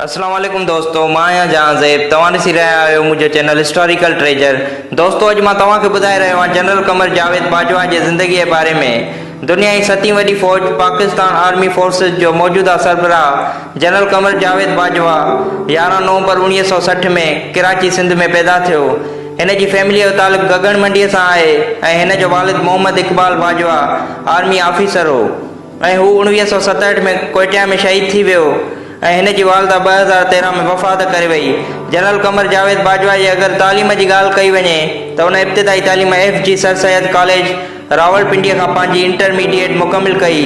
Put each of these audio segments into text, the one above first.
اسلام عليڪم دوستو مان آهيان جهانزيب توهان ڏسي رهيا آهيو منهنجو چينل هسٽاريڪل ٽريجر دوستو اڄ مان توهان کي ٻڌائي رهيو آهيان جنرل قمر جاويد باجوا جي زندگي جي باري ۾ دنيا جي ستين وڏي فوج پاڪستان آرمي فورسز جو موجوده سربراهه جنرل قمر جاويد باجوا 11 نومبر 1960 ۾ ڪراچي سنڌ ۾ پيدا ٿيو هن جي فيمليء جو تعلق گگڻ منڊيء سان آهي ۽ هن جو والد محمد اقبال باجوا آرمي آفيسر هو ۽ هو 1967 ۾ ڪوئٽيا ۾ شهيد ٿي ويو ۽ هن جي والده 2013 ۾ وفات ڪري وئي. جنرل قمر جاويد باجوا جي اگر تعليم جي ڳالهه ڪئي وڃي ته هن ابتدائي تعليم F G Sir Syed college راولپنڊيء کان پنهنجي انٽرميڊيئيٽ مڪمل ڪئي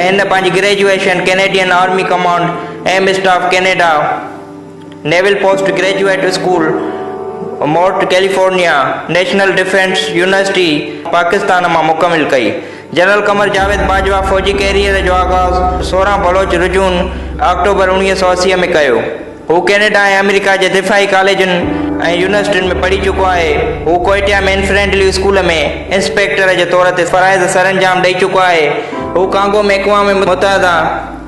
۽ هن پنهنجي graduation Canadian army command and staff Canada naval post graduate school Mott California national defence university Pakistan مان مڪمل ڪئي. جنرل قمر جاويد باجوا فوجي ڪيريئر جو آغاز 16 بلوچ رجون آڪٽوبر 1980 ۾ ڪيو. هو ڪينيڊا ۽ آمريڪا جي دفاعي ڪاليجن ۽ يونيورسٽين ۾ پڙهي چڪو آهي. هو ڪوئٽيا ۾ انفرينٽلي اسڪول ۾ انسپيڪٽر جي طور تي فرائض سرانجام ڏئي چڪو آهي. هو ڪانگو ۾ اقوام متحده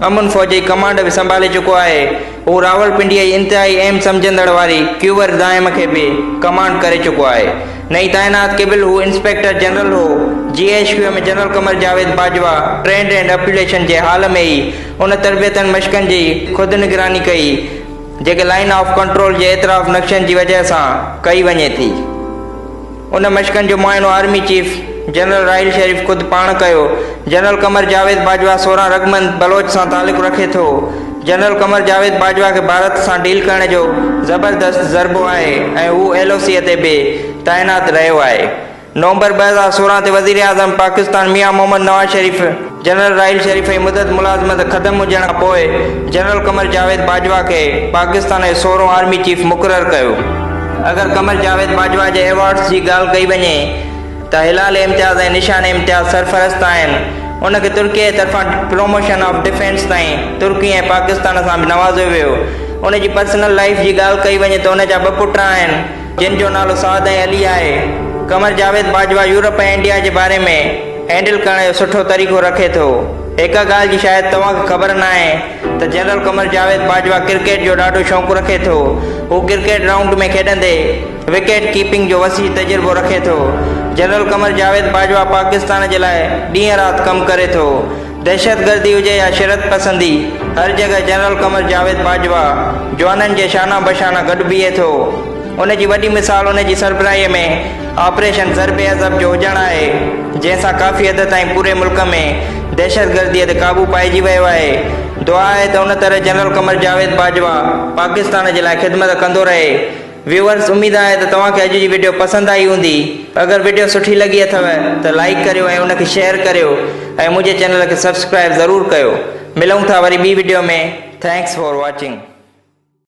امن فوج جي ڪمانڊ به سنڀالي چڪو آهي. هو راولپنڊيء جي انتهائي اهم سمجهندڙ واري ڪيور دائم کي به ڪمانڊ ڪري چڪو آهي. نئين تعينات قبل هو انسپيڪٽر جنرل هو. G H Q ۾ general Qamar Javed Bajwa trend and اپيوليشن جي حال ۾ ئي ان تربيتن مشقن جي خود نگراني ڪئي جيڪي لائين آف ڪنٽرول جي اعتراف نقشن جي وجهه سان ڪئي وڃي ٿي. ان مشقن جو معائنو army chief general Raheel Sharif خود پاڻ ڪيو. جنرل قمر جاويد باجوا 16 رگمند بلوچ سان تعلق رکي ٿو. جنرل قمر جاويد باجوا کي ڀارت سان ڊيل ڪرڻ جو زبردست تجربو آهي ۽ هو ايل او سي تي به تعينات رهيو آهي. نومبر 2016 تي وزيراعظم پاڪستان ميان محمد نواز شريف جنرل راحيل شريف جي مدت ملازمت ختم هجڻ کان پوء جنرل قمر جاويد باجوا کي پاڪستان جو 16 آرمي چيف مقرر ڪيو. اگر قمر جاويد باجوا جي ايوارڊز جي ڳالهه ڪئي وڃي ته هلال امتياز ۽ نشان امتياز سرفهرست آهن. ان کي ترڪي جي طرفان پروموشن آف ڊفينس تائين ترڪي ۽ پاڪستان سان به نوازيو ويو. ان جي پرسنل لائيف جي ڳالهه ڪئي وڃي ته ان جا ٻه پٽ آهن جن جو نالو سعد ۽ علي آهي. قمر جاويد باجوا يورپ ۽ انڊيا جي باري ۾ هينڊل ڪرڻ جو سٺو طريقو رکي ٿو. هڪ ڳالهه جي شايد توهان کي خبر ناهي ته جنرل قمر جاويد باجوا ڪرڪيٽ جو ڏاڍو شوق رکي ٿو. هو ڪرڪيٽ رائونڊ ۾ کيڏندي وڪيٽ ڪيپنگ جو وسيع تجربو رکي ٿو. جنرل قمر جاويد باجوا پاڪستان جي لاء ڏينهن رات ڪم ڪري ٿو. دهشتگردي هجي يا شرت پسندي هر جڳهه جنرل قمر جاويد باجوا جوانن جي شانه بشانه گڏ بيهي ٿو. ان جي وڏي مثال ان جي سربراهي ۾ آپريشن ضرب عضب جو هجڻ آهي جنهن سان ڪافي حد تائين پوري ملڪ ۾ دهشتگردي تي قابو پائجي ويو آهي. دعا آهي ته ان طرح جنرل قمر جاويد باجوا پاڪستان جي لاء خدمت ڪندو رهي. ويوئرس اميد آهي ته توهان کي اڄ جي وڊيو پسند آئي هوندي. اگر وڊيو سٺي لڳي اٿو ته لائيڪ ڪريو ۽ ان کي شيئر ڪريو ۽ منهنجي چينل کي سبسڪرائيب ضرور ڪيو. ملون ٿا وري ٻي وڊيو ۾ thanks for watching.